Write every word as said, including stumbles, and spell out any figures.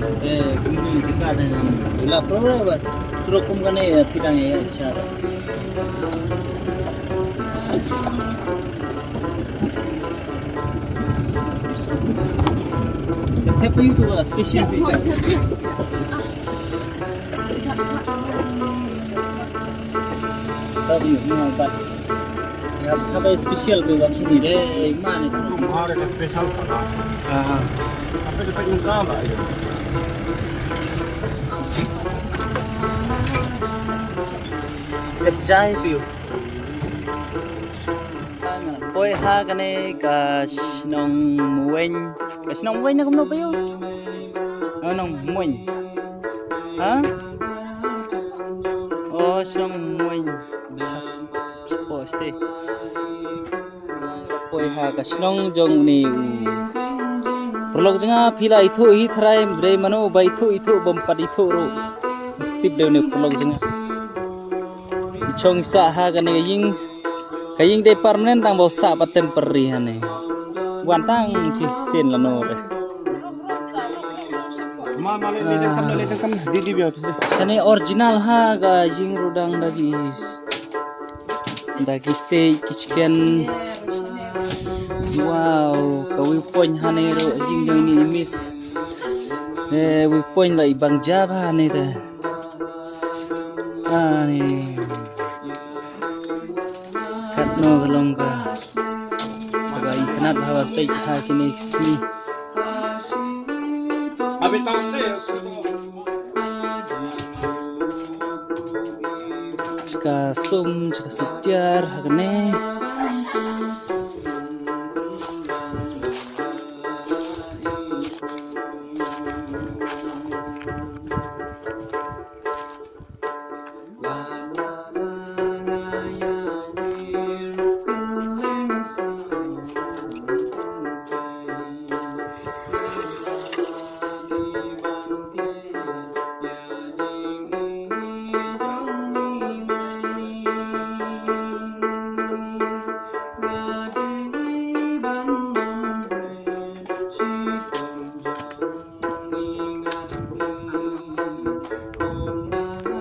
Eh, kumni kita dengan gula pro bas. Suruh kum kane ya pidang ya syar. Tep itu lah special. Tapi mau kat. Ya, apa special tu kat sini deh? Mana sih? Kum har ka special sana. Aha. Apa kita minta lah ya. Tep jai piu. Poi ha kane ka shnong Muweng. Ka shnong Muweng na kumno piu? Oh, nong Muweng. Ha? Oh, shnong Muweng. Sa-, sa-, oh, stay. Poi ha ka shnong jong ni. Paralok jong nga phi la ithuh hi tharai bre mano ba ithuh ithuh bym pat ithuh ruh. Steve deu ni paralok jong nga. I chong i sah ha kane ka ïing. Ka ïing dei permanent tang ba u sah pat temporary ha ne. Wan tang chi sien lano re. Ma, ma, le, le, le, kam, le, le, kam, di, di, biar. Shane original ha ka ïing ruh dang da ki, da ki sei ki chicken. Wow, ka view point ha ne ruh ïing jong ini i miss. Eh, view point la i bang jab ha ne te. Ani. Katno ka long ka. Kaba i khnat ha ba peit ha kine ki sngi. Chika sum, chika sitiar, ha kane.